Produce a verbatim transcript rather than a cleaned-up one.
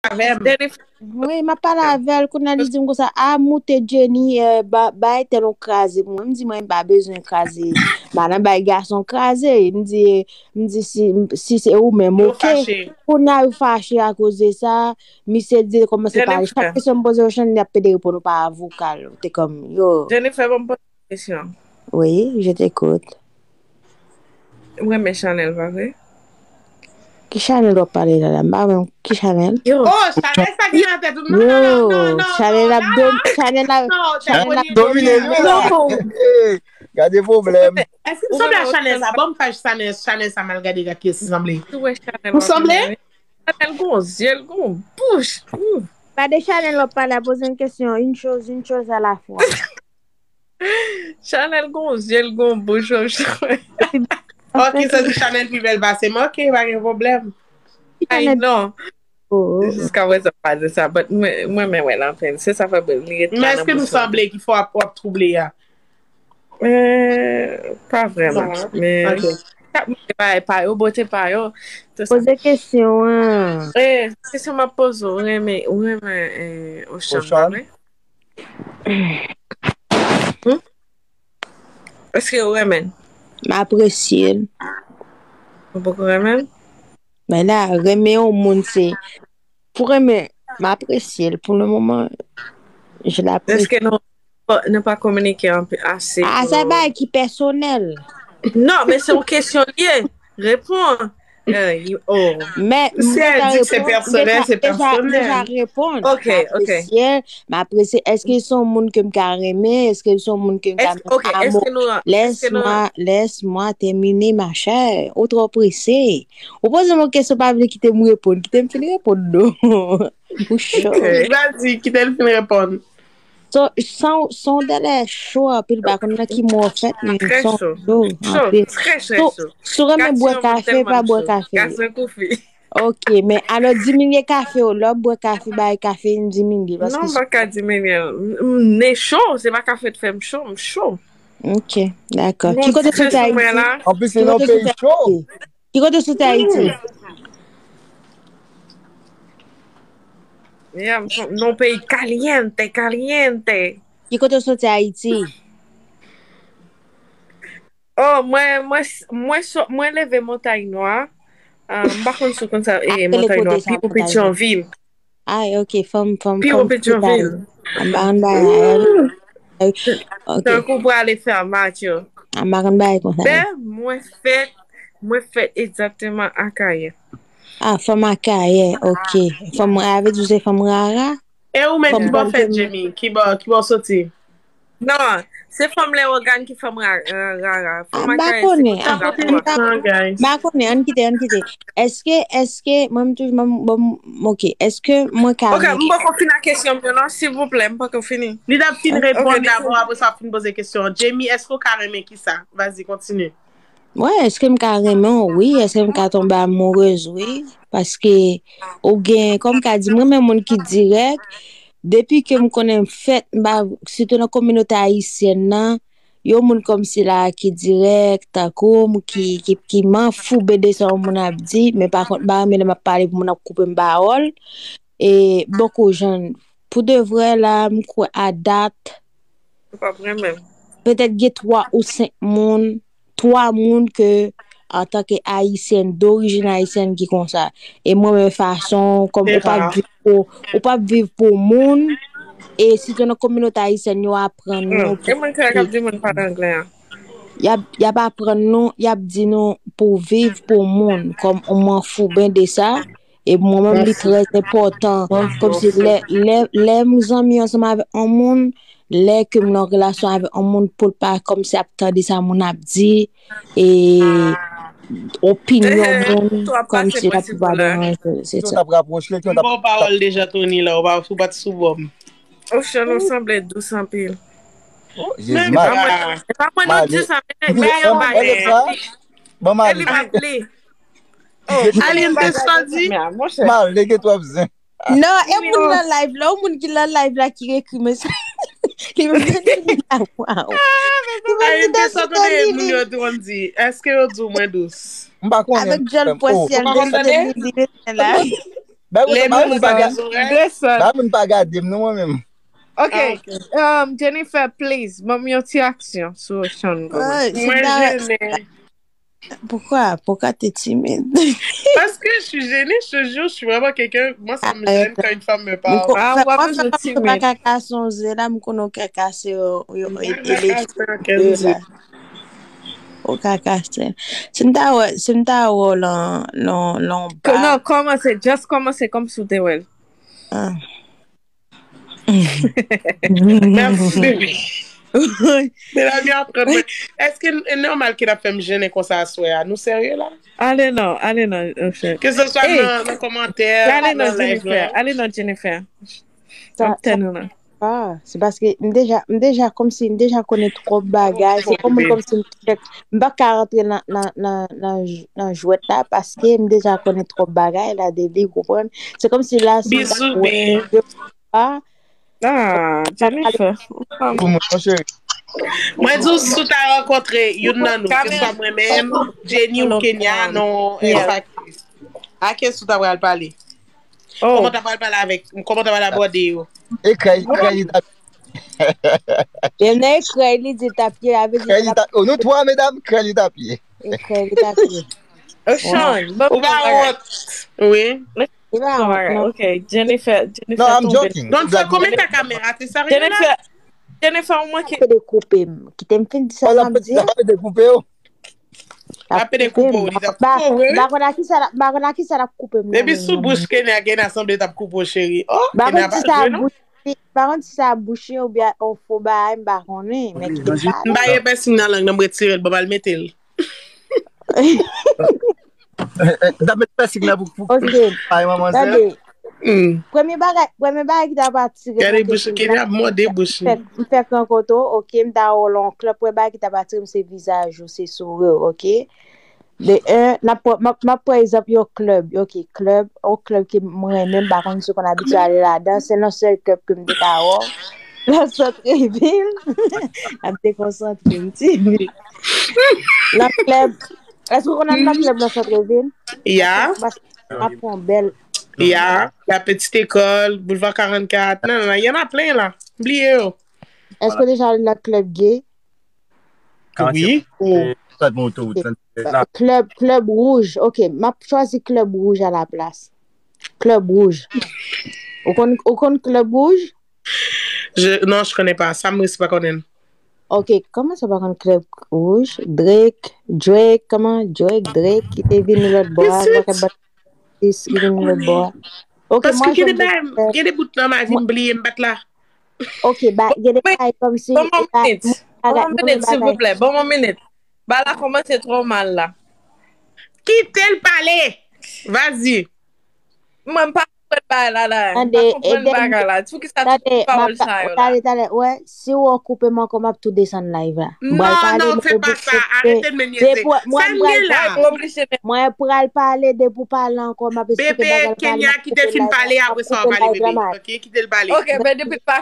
avè m. Jennifer, Wi, m ap pale avè l, kounye a li di m konsa, a, moute Jenny, eh, ba, bay tèl yon kraze pou mwen. M di, mwen, m pa bezwen kraze. M pa nan bay gason kraze. M di, m di, si, si se ou menm, Yo oke. Fache. Kounye a yo fache akoz de sa, misye di, kòmanse pale. Chak kesyon m poze yo, Chanel ap pede reponn ou pa vokal. Ou te kòm, yo. Jennifer, ban m poze yon kesyon. Wi, je t'écoute. Ou renmen Chanel, pa vre? Ki Chanel w ap pale la la? M pa menm ki Chanel? Yo, Oh, Chanel sa gen nan tèt ou. Non, non, non, non, Yo, non, non, Chanel non, ap non, dom, non, Chanel ap Chanel Domine l, wi la. Hey, gade pwoblèm. Èske m sanble a Chanel sa? Ban m paj Chanel, Chanel sa m al gade gade kiyès li sanble. Ou wè Chanel Ou sanble? Chanel gon zye, l gon bouch. Ouh. Pa de Chanel w ap pale a, poze yon kesyon, une chose, une chose à la fois. Chanel gon zye, l gon bouch. Ok, sa di Chanel pi bèl pase m. Ok, pa gen pwoblèm. Ay non. Oh. Jiska prezan pa di sa, but mwen mwen men wè l anpil. Se sa fè bèl li ret. Men èske nou sanble ki fè w ap, w ap twouble a? Eh, pa vrèman. Men chak moun gen bagay pa yo, bote pa yo. Tout sa. Poze kesyon an. Eh, kesyon m ap poze w, ou renmen, ou renmen eh, Ochan, pa vre? Hmm? Èske ou renmen? M apresye l. Ou poko renmen? Men la, renmen yon moun se pou renmen, m apresye l. Pou le moman, je l'apprécie. Èske nou nou pa kominike anpe ase? Ah, sa bagay ki pèsonèl. Non, men se yon kesyon l ye. Reponn. Eh, oh. Men Si elle dit que c'est personnel, c'est personnel. Deja reponn. Ok, ok. M apresye, m apresye. Èske se yon moun ke m ka renmen? Èske se yon moun ke m ka Èske, ok, èske nou Laisse-moi, laisse-moi terminer, ma chère. Ou twò prese. Ou poze m yon kesyon, pa vle kite m reponn. Kite m fin reponn, non. Ou cho. Vas-y, kite l fin reponn. So, son, son dèlè cho anpil, pa konn nan ki mwa w fèt, men Très son chaud. Cho, Cho, anpil. très, très So, chaud. Si w renmen bwè kafe, pa bwè kafe. Gason kou fi. Ok, men alò diminye kafe w, lè w bwè kafe, bay kafe, diminye. Non, m pa ka diminye. M ne cho, se pa kafe k fè m cho, m cho. Ok, dakò. Ki kote w soti Ayiti? Anplis, se nan peyi cho. Ki kote w soti Ayiti? Yeah, m nan peyi caliente, caliente. Ki kote w soti Ayiti? Oh, mwen, mwen, mwen, so, mwen leve Montay Nwa. Ah, m pa konn si w konn sa, eh, Montay Nwa, pi ou Petyonvil. Ay, ok, fòm, fòm, Pi ou Petyonvil. M pa konn bagay. Ok. Tankou pou ale fè match yo. M pa konn bagay konsa. Ben, mwen fèt, mwen fèt egzakteman Akayè. Ah, fòm Akayè, ok. Fòm, a vle di se fòm rara? E ou menm ki bò fèt, Jamie? Ki bò, ki bò soti? Non, se fòm Leyogàn ki fòm rara. Fòm M pa Akayè, konnen. se kote M pa konnen, ann kite, ann kite. Èske, èske, mwen m toujou, mwen m, bon, ok, èske mwen ka... Ok, m poko fin ak kesyon m yo non, silvouplè, m poko fini. Li t ap fin reponn dabò, apre sa w fin poze kesyon. Jamie, èske w ka renmen kisa? Vas-y, kontinye. Mwen, èske m ka renmen w? Wi. Èske m ka tonbe amourez? Wi. Paske ou gen, kòm ka di, mwen renmen moun ki dirèk. Depi ke m konnen m fèt, m pa, sitou nan kominote ayisyèn nan, yon moun kòmsi la ki dirèk, tankou m, ki, ki, ki manfouben de sa yon moun ap di, men pa kont, m pa renmen lè m ap pale pou moun ap koupe m pawòl. E, bòkò, jan, pou de vrè la, m kwè a dat, Ou p ap renmen m. Petèt gen twa ou senk moun, twa moun ke, antanke ayisyèn, dorijin ayisyèn ki konsa. E mwen menm fason, kòm ou p ap viv pou, ou p ap viv pou moun, e sitou nan kominote ayisyèn, yo aprann nou E mwen kwè k ap di moun pale anglè a. Y ap, y ap aprann nou, y ap di nou pou viv pou moun, kòm ou manfouben de sa, e mwen menm li trè enpòtan. Kòmsi lè, lè, lè m zanmi ansanm avèk yon moun, lè ke m nan relasyon avèk yon moun, pou l pa kòmsi ap tande sa moun ap di, e opinyon moun, kòmsi l ap pa deranje, se sa. T ap rapwoche, t ap Bon pawòl deja, Tony, la, ou pa, ou pa t sou bò m. Ochan, ou sanble dous anpil. Jezi, mal. E pa mwen nou di sa, men men yon bagay. Ban mal. Li pa vle. Aline, te sa di? Mal, nèg, t w ap zen. Non, e moun nan live la, ou moun ki nan live la ki ekri mesaj. Li menm li la, waw. Aline, te sa tande moun yo di, on di, èske yo di w mwen dous? M pa konnen. Avèk djòl pwès, Oh. si al deside li li la. Bay moun, bay moun pa gade, Desann. Bay moun pa gade m non mwen menm. Ok. Um, Jennifer, please, ban m yon ti aksyon sou Sean Gomez. Mwen jennen. Pourquoi? Pourquoi t'es timide? Parce que je suis gênée, je te jure, je suis vraiment quelqu'un. Moi, ça me gêne quand une femme me parle. Ah, ouais, je suis timide. Pas qu'à songe là, me connais qu'à casser au caca. Au caca. Si m ta wè, si m ta wè lan lan lan. Non, kòmanse, just kòmanse kòm si w te wè l. Merci, bébé. Mezanmi, aprann mwen. Èske l nòmal ke l ap fè m jennen konsa aswè a? Nou serye la? Ale non, ale non, mon chè. Ke se swa nan nan kòmantè, Ale non, nan live Jennifer. la. Ale non, Jennifer. M ap tèt nou la. Ah, se paske m deja, m deja, kòmsi m deja konnen twòp bagay. Se kòm, kòmsi m, m pa ka rantre nan, nan, nan, nan, nan jwèt la paske m deja konnen twòp bagay la de li, konprann? Se kòmsi la, si m pa Bizou, wè, bebe. Ah, Ah, Jennifer. Pou mwen, mon cheri. Mwen di w, si w ta rankontre youn nan nou, ke swa mwen menm, Jenny ou Kenya, non, ex-actrice. A kiyès ou ta pral pale? Kòman w ta pral pale avèk, kòman w ta pral abòde yo? E krèy, krèy li t ap Yo nan ekrèy li di tapye, a vle di Krèy li t ap, oh, nou twa medam, krèy li t ap ye. Ekrèy li tapye. Sean, ban m Ou pa wont? Wi. Li pa Alright, wont, non. Ok, Jennifer, Jennifer Non, I'm tonbe. joking. Donn fè konbyen tan kamera? Te serye la? Jennifer, Jennifer, ou manke. Kite dekoupe m. Kite m fin di sa Oh, m la ap pe, di. La pe dekoupe yo. La pe dekoupe w, li t ap koupe w, wi. M pa konn a ki sa l ap, m pa konn a ki sa l ap koupe m nan. Depi sou bouch Kenya gen nan sanble t ap koupe w, cheri. Oh, M pa Kenya konn si pa sa jwe, non? Bouch, m pa konn si sa bouch li oubyen on fo bagay, m pa konnen, men kite m pale. M ba ye pèsing nan lang nan, m retire l, ban m al mete l. M t ap met pèsing la pou, pou, Ok. Ay, manman zè. Tande. Hmm. Premye bagay, premye bagay ki ta pa atire m Gade nan bouch kesyon Kenya la, ap mòde bouch li. fèk, m fèk rankontre w, ok, m ta wè w lan klèb, premye bagay ki ta pa atire m se vizaj ou, se souri w, ok? De un, n ap pran, m ap, m ap pran egzanp yon klèb, ok, klèb, yon klèb ke mwen renmen, m pa konn si w konn abitye ale ladan, se nan sèl klèb ke m te ka wè w. Nan santrevil, m ap dekonsantre m, ti. Nan klèb, èske w konn al nan klèb nan santrevil? Ya, Paske m ap pran bèl. ya, la petite école, boulevard quarante-quatre, nan, nan, y en a plein la. Bliye yo. Èske w deja al nan klèb gay? Wi. Sèt moto, trant la. Klèb, klèb wouj. Ok, m ap chwazi klèb wouj a la plas. Klèb wouj. Ou konn, ou konn klèb wouj? Je, non, je connais pas. Sa m res pa konnen. Ok, kòman sa pa konn klèb wouj? Drake, Drake, kòman? Drake, Drake, ki te vini lòt bò a, Sweet. Rocket Band, ki vini lòt bò a. Ok, Paske mwen gen de jwenn bagay, gen de bout nan ma vi m bliye, m bat la. Ok, ba, gen de bagay kòmsi Ban m yon minit. Ban m yon minit, bagay. Silvouplè. Ban m yon minit. Bagay la kòmanse twò mal la. Kite l pale. Vas-y. Mwen, m pa konprann bagay la la. M Tande, pa konprann Eden, bagay la. Poukisa tande, tout pawòl mata- sa yo la? Tande, tande, wè, si w koupe m ankò, m ap tou desann live la. M pral Non, pale, non, men fè pa oblije sa. koupe. Arete de menye Se ze. pou- mwen, Sa m mwen, gen la. Ou oblije men. Mwen pral pale depi w pale ankò, m ap esplike Bebe, bagay la, Kenya, m ap kite koupe fin live pale, la, m ap apre sa w koupe pale, live la, bebe. m ap- Ok, kite l pale. Ok, men depi pa